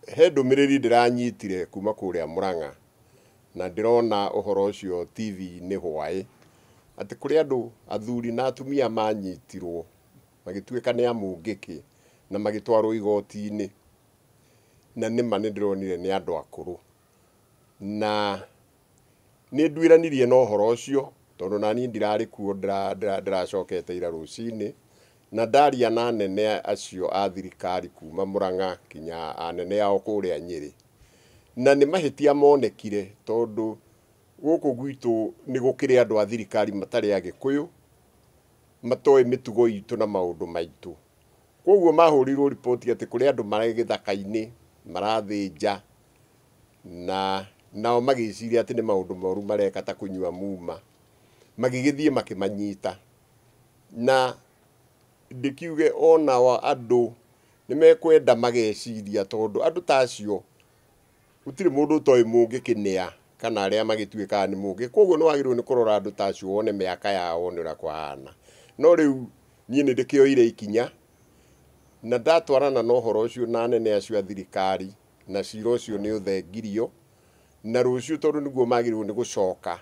He ndũmĩrĩri ndĩranyitire kuma kũrĩa Murang'a na ndĩrona ũhoro ũcio TV-inĩ hwaĩ atĩ kũrĩ andũ athuri na atumia manyitirwo magĩtuĩka nĩ amũngĩkĩ na magĩtwarwo igoti-inĩ, na nĩma nĩ ndĩronire nĩ andũ akũrũ, na nĩ nduĩranirie na ũhoro ũcio tondũ naniĩ ndirarĩ kuo, ndĩracokete ira rũcinĩ, na ndaria na anene acio a thirikari kuma Murang'a kinya anene ao kũrĩa Nyĩrĩ, na nĩ mahĩtia monekire tondũ gũkũ gwitũ nĩ gũkĩrĩ andũ a thirikari matarĩ Agĩkũyũ, matoĩ mĩtugo itũ na maũndũ maitũ. Koguo mahũrirwo riboti atĩ kũrĩ andũ marĩ gĩthaka-inĩ marathĩnja, na nao magĩciria atĩ nĩ maũndũ moru mareka ta kũnyua muma, magĩgĩthiĩ makĩmanyita. Na ndĩkiuge onao andũ nĩ mekwenda mageciria tondũ andũ ta acio gũtirĩ mũndũ ũtoĩ mũngĩkĩnĩa kana arĩa magĩtuĩkaga nĩ mũngĩ. Koguo nĩ wagĩrĩirwo nĩ kũrora andũ ta acio wone mĩaka yao wone ũrĩa kũhana. No rĩu niĩ nĩ ndĩkĩoire ikinya na ndatwarana na ũhoro ũcio na anene acio a thirikari, na cira ũcio nĩ ũthengirio, na rũciũ tondũ nĩguo magĩrĩirwo nĩ gũcoka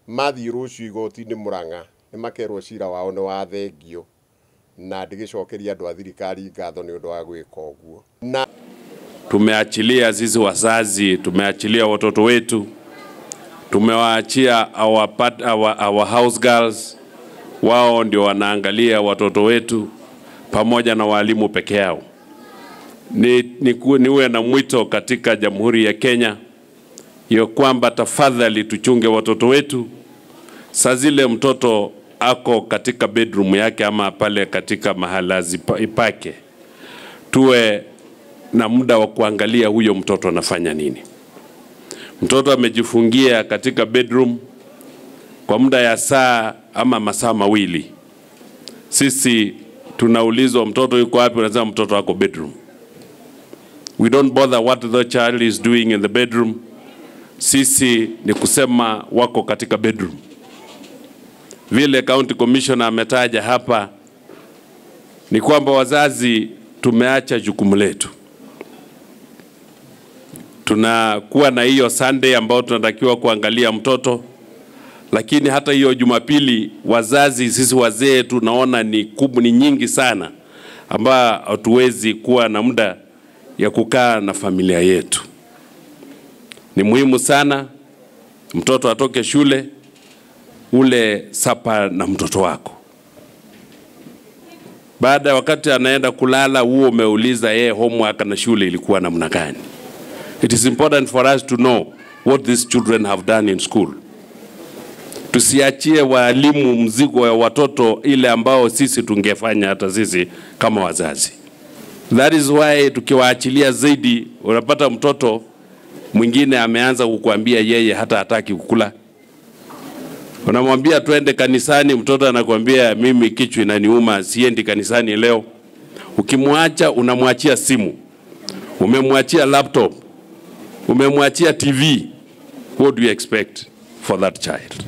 mathiĩ rũciũ igoti-inĩ Murang'a nĩ makerwo cira wao nĩ wathengio, na ndĩgĩcokeria andũ a thirikari ngatho nĩ ũndũ wa gwĩka ũguo. Na tumeachilia sisi wazazi, tumeachilia watoto wetu, tumewaachia our house girls, wao ndio wanaangalia watoto wetu pamoja na walimu peke yao. Niwe na mwito katika Jamhuri ya Kenya ya kwamba tafadhali tuchunge watoto wetu. Saa zile mtoto ako katika bedroom yake ama pale katika mahalazi pake, tuwe na muda wa kuangalia huyo mtoto anafanya nini. Mtoto amejifungia katika bedroom kwa muda ya saa ama masaa mawili. Sisi tunaulizwa mtoto yuko wapi, unasema mtoto ako bedroom. We don't bother what the child is doing in the bedroom. Sisi ni kusema wako katika bedroom. Vile County Commissioner ametaja hapa ni kwamba wazazi tumeacha jukumu letu. Tunakuwa na hiyo Sunday ambao tunatakiwa kuangalia mtoto, lakini hata hiyo Jumapili wazazi sisi wazee tunaona ni kubwa, ni nyingi sana ambao hatuwezi kuwa na muda ya kukaa na familia yetu. Ni muhimu sana mtoto atoke shule, ule sapa na mtoto wako. Baada wakati anaenda kulala, huo umeuliza yeye homework na shule ilikuwa namna gani. It is important for us to know what these children have done in school. Tusiachie walimu mzigo wa watoto ile ambao sisi tungefanya hata sisi kama wazazi. That is why tukiwaachilia zaidi, unapata mtoto mwingine ameanza kukuambia yeye hata hataki kukula. Unamwambia twende kanisani, mtoto anakuambia mimi kichwa inaniuma, siendi kanisani leo. Ukimwacha unamwachia simu, umemwachia laptop, umemwachia TV. What do you expect for that child?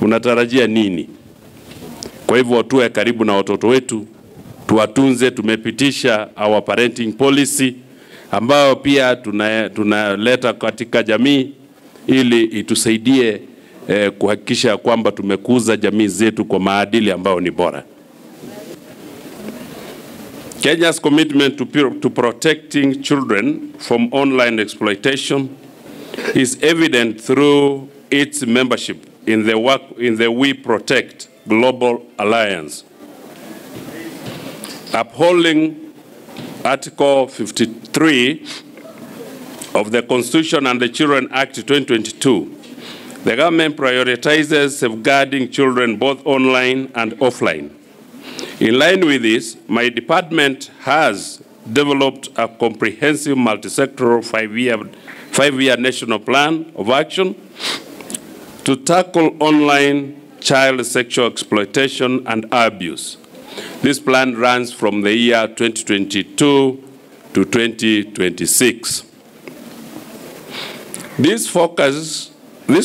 Unatarajia nini? Kwa hivyo tuwe karibu na watoto wetu, tuwatunze. Tumepitisha our parenting policy ambayo pia tunaleta katika jamii ili itusaidie kuhakikisha kwamba tumekuza jamii zetu kwa maadili ambayo ni bora. Kenya's commitment to protecting children from online exploitation is evident through its membership in the work in the We Protect Global Alliance. Upholding Article 53 of the Constitution and the Children Act 2022, the government prioritizes safeguarding children both online and offline. In line with this, my department has developed a comprehensive multisectoral five-year national plan of action to tackle online child sexual exploitation and abuse. This plan runs from the year 2022 to 2026. This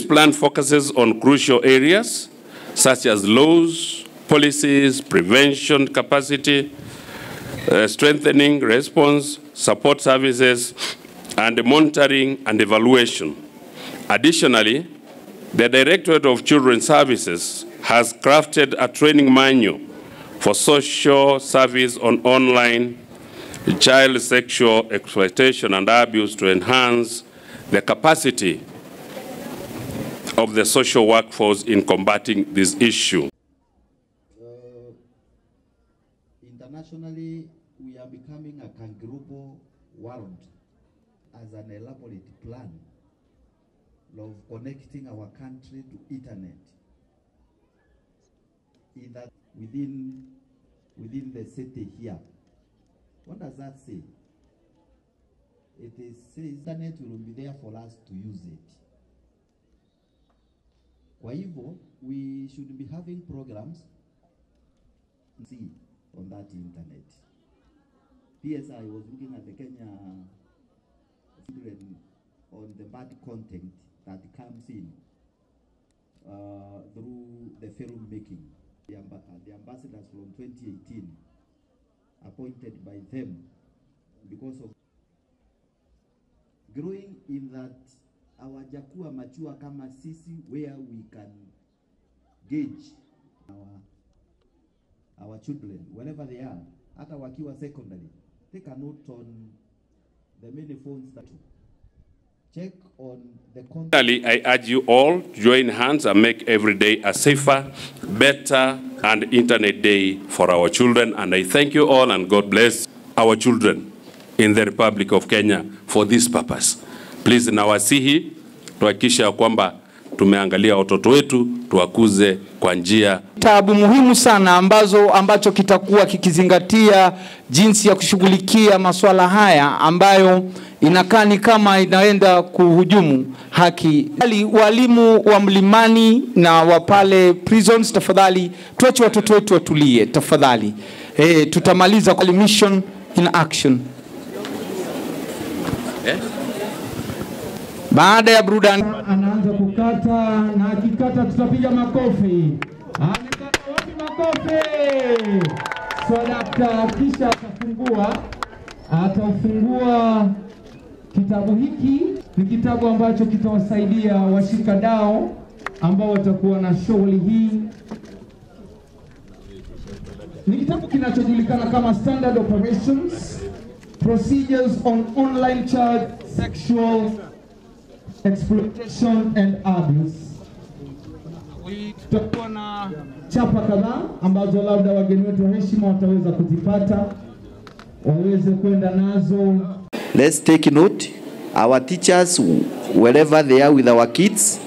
plan focuses on crucial areas such as laws, policies, prevention capacity, strengthening response, support services, and monitoring and evaluation. Additionally, the Directorate of Children's Services has crafted a training manual for social service on online child sexual exploitation and abuse to enhance the capacity of the social workforce in combating this issue. Internationally, we are becoming a global world as an elaborate plan of connecting our country to internet. In that within the city here. What does that say? It is says internet will be there for us to use it. Kwa hivyo, we should be having programs see on that internet. PS, I was looking at the Kenya children on the bad content that comes in through the film making. The ambassadors from 2018 appointed by them because of growing in that hawajakuwa mature kama sisi where we can gauge our children wherever they are, hata wakiwa secondary, take a note on the many phones that check on the content. Finally, I urge you all to join hands and make every day a safer, better, and internet day for our children. And I thank you all, and God bless our children in the Republic of Kenya for this purpose. Please, nawasihi tuhakikishe ya kwamba tumeangalia watoto wetu, tuwakuze kwa njia. Kitabu muhimu sana ambacho kitakuwa kikizingatia jinsi ya kushughulikia masuala haya ambayo inakaa ni kama inaenda kuhujumu haki. Walimu wa Mlimani na wa pale prisons, tafadhali tuache watoto wetu watulie tafadhali. Tutamaliza kwa mission in action. Baada ya burudani anaanza kukata, na akikata tutapiga makofi. Amekata wapi makofi? Swadakta kisha atafungua kitabu hiki. Ni kitabu ambacho kitawasaidia washikadau ambao watakuwa na shughuli hii. Ni kitabu kinachojulikana kama Standard Operations Procedures on Online Child Sexual Exploitation and Abuse. Tutakuwa na chapa kadhaa ambazo labda wageni wetu wa heshima wataweza kuzipata, waweze kwenda nazo. Let's take note, our teachers, wherever they are with our kids,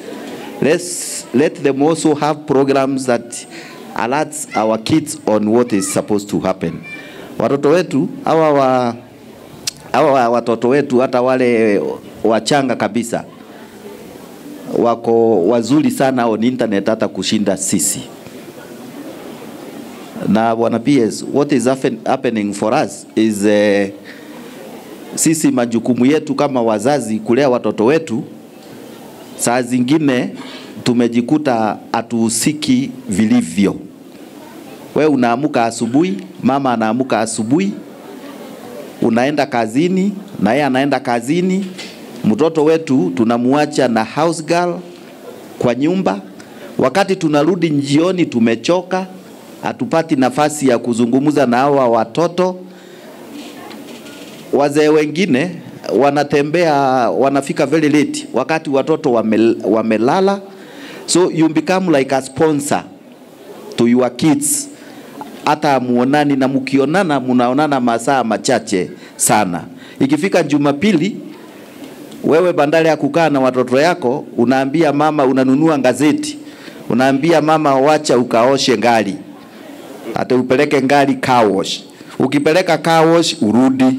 let's let them also have programs that alerts our kids on what is supposed to happen. Watoto wetu, hawa watoto wetu hata wale wachanga kabisa wako wazuri sana on internet hata kushinda sisi. Na bwana PS, what is happening for us is sisi majukumu yetu kama wazazi kulea watoto wetu, saa zingine tumejikuta hatuhusiki vilivyo. Wewe unaamuka asubuhi, mama anaamuka asubuhi, unaenda kazini na yeye anaenda kazini. Mtoto wetu tunamuacha na house girl kwa nyumba. Wakati tunarudi jioni tumechoka, hatupati nafasi ya kuzungumza na hawa watoto. Wazee wengine wanatembea, wanafika very late wakati watoto wamelala. So you become like a sponsor to your kids. Hata muonani na mukionana, munaonana masaa machache sana. Ikifika Jumapili, wewe bandari ya kukaa na watoto yako, unaambia mama, unanunua gazeti, unaambia mama wacha ukaoshe ngali, ate upeleke ngali car wash. Ukipeleka car wash urudi,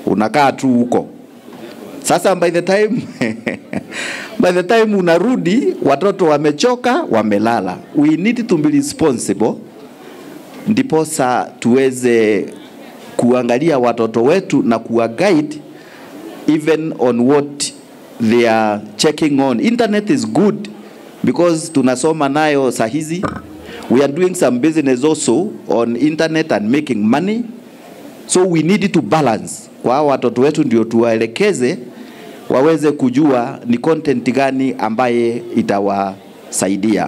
unakaa tu huko. Sasa by the time by the time unarudi, watoto wamechoka, wamelala. We need to be responsible ndiposa tuweze kuangalia watoto wetu na kuwa guide even on what they are checking on. Internet is good because tunasoma nayo sahizi. We are doing some business also on internet and making money. So we need to balance kwa hao watoto wetu, ndio tuwaelekeze waweze kujua ni content gani ambaye itawasaidia.